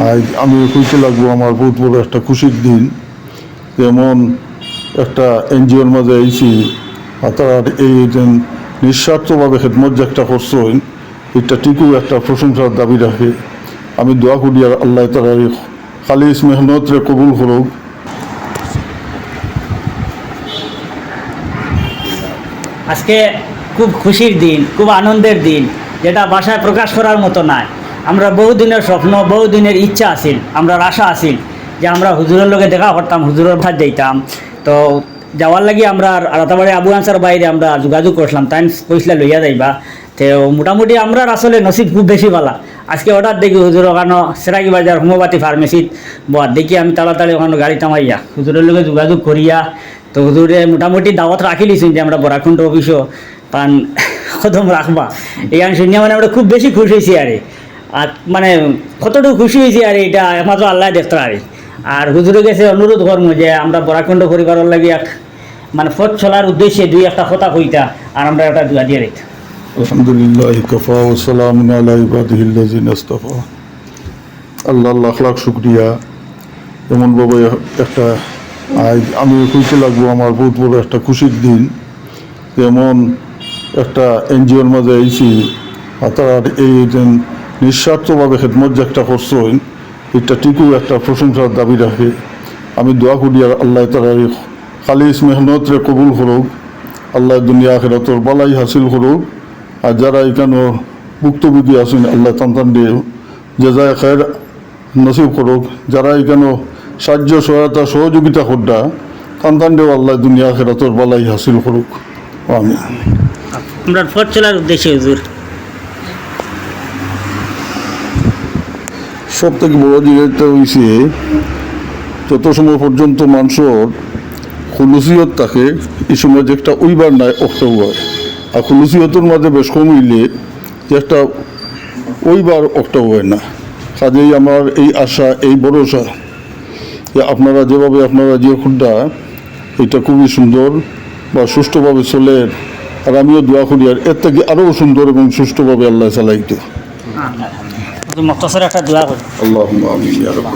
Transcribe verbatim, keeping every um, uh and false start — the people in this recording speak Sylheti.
আজ আমি কইতে লাগবো আমার বহুত বড় একটা খুশির দিন। যেমন একটা এনজিওর মাঝে আইছি, আর তারা এই যে নিঃস্বার্থভাবে খেদমত যে একটা করছইন, এটা ঠিকই একটা প্রশংসার দাবি রাখে। আমি দোয়া করি আর আল্লাহ তাআলা এই খালিস মেহনতরে কবুল করুক। আজকে খুব খুশির দিন, খুব আনন্দের দিন, যেটা ভাষায় প্রকাশ করার মতো নয়। আমরা বহুদিনের স্বপ্ন, বহুদিনের ইচ্ছা আছিল, আমরার আশা আছিল যে আমরা হুজুরর লগে দেখা করতাম, হুজুরর বাসাত যাইতাম। তো যাওয়ার লাগি আমরা রাতাবাড়ি আবু আনসার ভাইরে আমরা যোগাযোগ করছিলাম, তাইন কইছলা লইয়া যাইবা। তো মোটামুটি আমরার আসলে নসিব খুব বেশি ভালা। আজকে হঠাৎ দেখি হুজুর ওখানো সেরাকি বাজার হোমিওপ্যাথি ফার্মেসিত বওয়াত দেখি, আমি তাড়াতাড়ি ওখানো গাড়ি থামাইয়া হুজুরর লগে যোগাযোগ করিয়া তো হুজুরে মোটামুটি দাওয়াত রাখিলিছইন যে আমরা বরাককুণ্ড অফিসো তান কদম রাখবা। এইখান শুনিয়া মানে আমরা খুব বেশি খুশি অইছি আরে। আর মানে কতটুকু খুশি অইছি আরে, এটা একমাত্র আল্লায় দেখতা আরে। আর হুজুরর গেছে অনুরোধ করমু যে আমরা বরাককুণ্ড পরিবারর লাগি এক মানে পথ চলার উদ্দেশ্যে দুই একটা কথা কইতা আর আমরা একটা দোয়া দিয়া দিতা। الحمد لله وكفى وسلام على عباده الذين اصطفى. আল্লাহ লাখ লাখ শুকরিয়া। এমনভাবে একটা আজ আমি কইতে লাগবো আমার বহুত বড় একটা খুশির দিন। যেমন একটা এনজিওর মাঝে আইছি, আর তারা এই যে নিঃস্বার্থভাবে খেদমত যে একটা করছইন, এটা ঠিকই একটা প্রশংসার দাবি রাখে। আমি দোয়া করি আর আল্লাহ তাআলা এই খালিস মেহনতরে কবুল করুক, আল্লাহ দুনিয়া আখিরাতর বালাই হাসিল করুক। আর যারা এখানো ভুক্তভোগী আছইন, আল্লাহ তান্তানরে জাযায়ে খায়ের নসিব করুক। যারা এখানো সাহায্য, সহায়তা, সহযোগিতা কররা, তান্তানরেও আল্লাহ দুনিয়া আখিরাতর বালাই হাসিল করুক। আমিন। আমরা পথ চলার উদ্দেশ্যে হুজুর। সব থেকে বড় জিনিসটা হইছে, যত সময় পর্যন্ত মানুষর খুলুসিয়ত থাকে, এই সময় যে একটা অইবার নাই, অখটা অয়। আর খুলুসিয়তর মাঝে বেশ কম অইলে যে একটা অইবার, অখটা অয় না। কাজেই আমার এই আশা, এই ভরসা যে আপনারা যেভাবে আপনারা যে খুদ্া, এটা খুবই সুন্দর বা সুষ্ঠুভাবে চলের। আর আমিও দোয়া করি আর এর থেকে আরও সুন্দর এবং সুষ্ঠুভাবে আল্লাহ চালাইতো। মখতসর একটা দোয়া করি। اللهم آمين يا رب.